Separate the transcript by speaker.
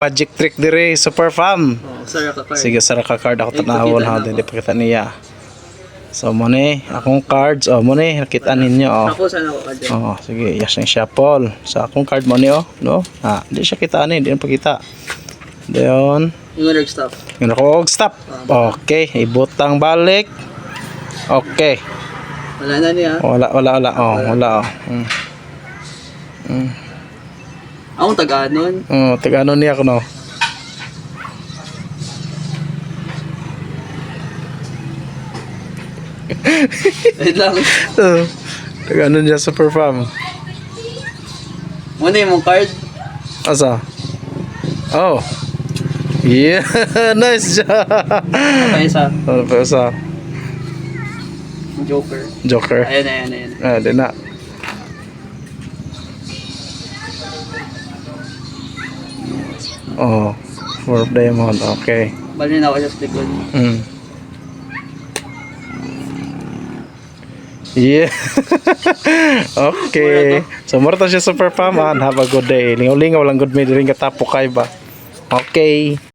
Speaker 1: Magic trick dire, super fam.
Speaker 2: Oh, sara ka card.
Speaker 1: Sige, sara ka card ako
Speaker 2: Ay,
Speaker 1: tanawon
Speaker 2: pakita
Speaker 1: ha,
Speaker 2: na
Speaker 1: dili
Speaker 2: ako.
Speaker 1: pakita niya. So mo ni akong cards, oh mo ni nakita ninyo oh.
Speaker 2: Tapos ano ko ka dyan?
Speaker 1: Oh, sige, yes ni shuffle. Sa akong card mo ni oh, no? Ah, di siya kita ani, di na pakita. Dayon,
Speaker 2: Yung nag-stop.
Speaker 1: yun ako og stop. Okay, ibutang balik. Okay.
Speaker 2: Wala na niya.
Speaker 1: Wala, wala, wala. Oh, wala oh.
Speaker 2: Akong taga-anon.
Speaker 1: Oh, taga ano niya kuno?
Speaker 2: Wait lang.
Speaker 1: Oh, taga ano niya super fam.
Speaker 2: Muna yung mong card.
Speaker 1: Asa? Oh. Yeah, nice job.
Speaker 2: Pa isa.
Speaker 1: Ano pa isa?
Speaker 2: Joker.
Speaker 1: Joker.
Speaker 2: Ayan, ayan, ayan.
Speaker 1: Ah, di na. Oh, four of diamond. Okay.
Speaker 2: Bali na ako sa likod.
Speaker 1: Yeah. Okay. So, mura to siya super paman. Have a good day. Lingaw-lingaw lang good may diring katapo kay ba. Okay.